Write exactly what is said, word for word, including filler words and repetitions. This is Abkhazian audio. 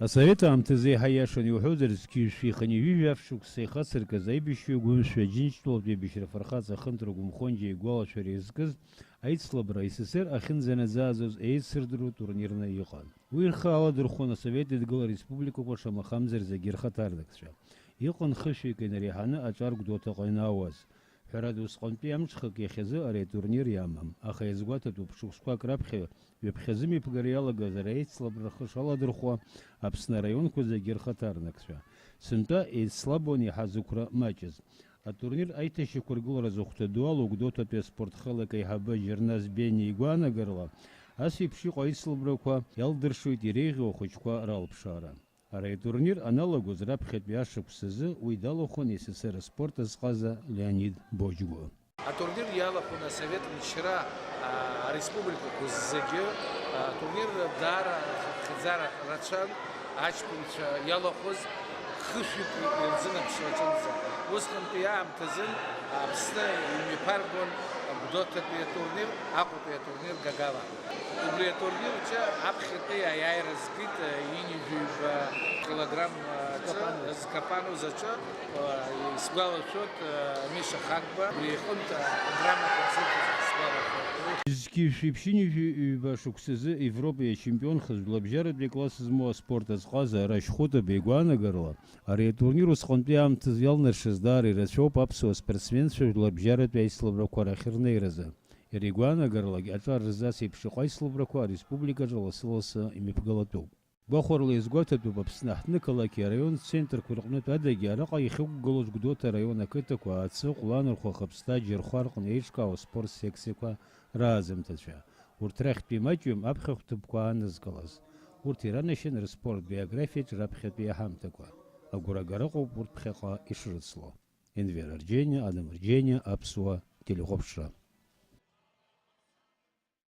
Асовет аамҭазы еиҳа иашан иуҳәозар, зқьи жәшәи хынҩажәи жәаф шықәса ихацыркыз аибашьҩы Гәымшәа Џьынџьтәылатәи абжьра афырхаҵа ахынтә ргәымхәынџьа игәалашәара иазкыз аицлабра СССР ахьынӡанаӡааӡоз еицырдыруа турнирны иҟан. Уи рхы аладырхәон Асовет Еидгыла ареспубликақәа, шамахамзар зегьы рхаҭарнакцәа. Иҟан хышәҩык инареиҳаны аҿар Гәдоуҭаҟа ианаауаз. Ҳәарада, усҟантәи амҽхак иахьазы ари атурнир иамам, аха иазгәаҭатәуп, шықәсқәак раԥхьа ҩаԥхьа зымҩаԥгара иалагаз ари аицлабра рхы шаладырхәуа Аԥсны араионқәа зегьы рхаҭарнакцәа. Сынтәа еицлабуан иаҳа зықәра маҷыз. Атурнир аиҭашьақәыргылара зыхәҭа ду алоу Гәдоуҭатәи аспорт хылак аиҳабы Џьарназ Бениа игәаанагарала, ас еиԥш иҟоу аицлабрақәа иалдыршоит иреиӷьу ахәыҷқәа ралԥшаара. Ари атурнир аналагоз раԥхьатәи ашықәс азы уи далахәын СССР аспорт азҟаза Леонид Боџьгәа. Атурнир иалахәын асовет мчра, а, ареспубликақәа зегьы. Атурнир даара хыԥхьаӡара рацәан, аҷкәынцәа иалахәыз хышәҩык ирзынаԥшуа аҿынӡа. Усҟантәи аамҭазын Аԥсны имҩаԥаргон Гәдоуҭатәи атурнир, Аҟәатәи атурнир Гагава. Убри атурнир аҿы аԥхьатәи аиааира зкит, э, ҩынҩажәи ҩба килограмм, э, аҿы, зкапануз аҿы, э, исгәалашәоит, э, Миша Хагба, убри иҟынтә, э, аграммақәа рзырҭеит ҳәа сгәалашәоит. Зқьи жәшәи ԥшьынҩажәи ҩба шықәсазы Европеи ачемпионхаз жәлабжьаратәи акласс змоу аспорт азҟаза Рашь Хәытаба игәаанагарала, ари атурнир усҟантәи аамҭазы иалнаршаз даара ирацәоуп аԥсуа спортсменцәа жәлабжьаратәи аицлабрақәа рахь рнеиразы. Иара игәаанагаралагь аҿар рзы ас еиԥш иҟоу аицлабрақәа ареспубликаҿы лассы-лассы имҩаԥгалатәуп. Гәахәарала иазгәаҭатәуп Аԥсны аҳҭнықалақь араион центрқәа рҟнытә адагьы араҟа иахьықәгылоу Гәдоуҭа араион ақыҭақәа Аацы, Ҟәланырхәа, Хаԥсҭа, Џьырхәа рҟны еиҿкаау аспорт секциақәа рааӡамҭацәа. Урҭ рахьтә имаҷҩым аԥхьахә ҭыԥқәа аанызкылаз. Урҭ иранашьан рыспорттә биографиаҿ раԥхьатәи аҳамҭақәа. Агәра агара ыҟоуп урҭ ԥхьаҟа ишрыцло. Енвер Арџьениа, Адам Арџьениа, Аԥсуа телехәаԥшра.